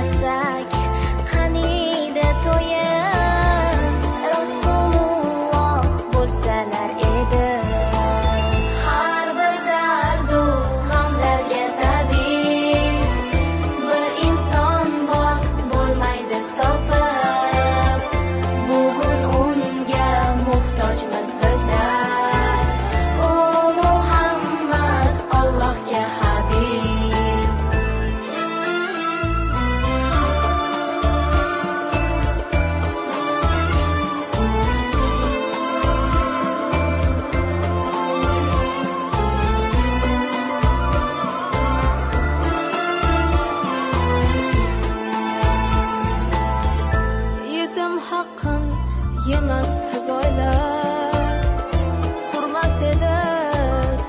Ko'rmasak qaniydi to'yim, Rasululloh bo'lsalar edi. Har bir dardu g'amlarga tabib bir inson bor, bo'lmaydi topib. Bugun unga muhtojmiz bizlar, u Muhammad, Allohga habib. Yetim haqqin yemasdi boylar, qurmas edi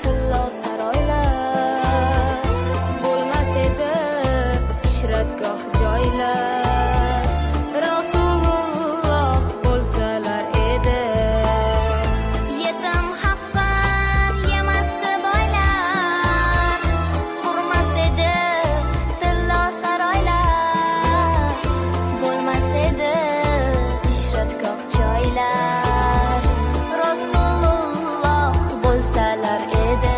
tillo saroylar, bo'lmas edi ishratgoh joylar, Rasululloh bo'lsalar edi. Yetim haqqin yemasdi boylar, qurmas edi tillo saroylar, bo'lmas edi ishratgoh joylar, Rasululloh bo'lsalar edi.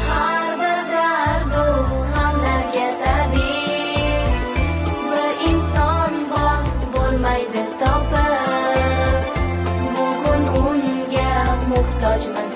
Har bir dardu g'amlarga tabib bir inson bor, bo'lmaydi topib. Bugun unga muhtojmiz.